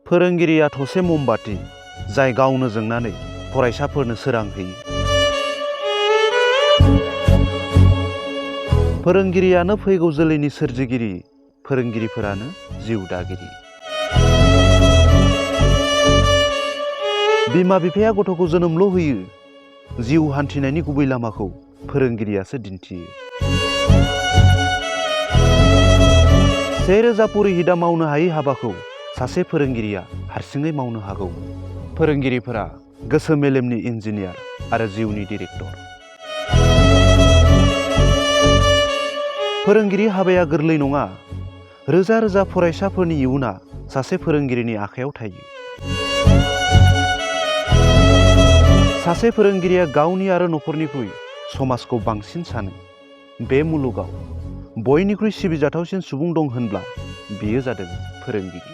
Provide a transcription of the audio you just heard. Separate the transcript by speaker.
Speaker 1: फोरोंगिरिया थसे ममबाति जाय गावनो जोंनानै फरायसाफोरनो सोरां होयो। फोरोंगिरियानो फैगौ जोलैनि सोरजिगिरि, फोरोंगिरिफोरानो जिउ दागिरि। बिमा बिफाया गथ'खौ जोनोमल' होयो, जिउ हान्थिनायनि गुबै लामाखौ फोरोंगिरियासो दिन्थियो। 1000 पुरहितआ मावनो हायै हाबाखौ सासे फोरोंगिरिया हारसिङै मावनो हागौ। फोरोंगिरिफोरा गोसो मेलेमनि इन्जिनियार आरो जिउनि डिरेक्टर। फोरोंगिरि हाबाया गोरलै नङा। रोजा रोजा फरायसाफोरनि इयुना सासे फोरोंगिरिनि आखायाव थायो। सासे फोरोंगिरिया गावनि आरो न'खरनिख्रुइ समाजखौ बांसिन सानो। बे मुलुगाव बयनिख्रुइ सिबिजाथावसिन सुबुं दं होनब्ला बेयो जादों फोरोंगिरि।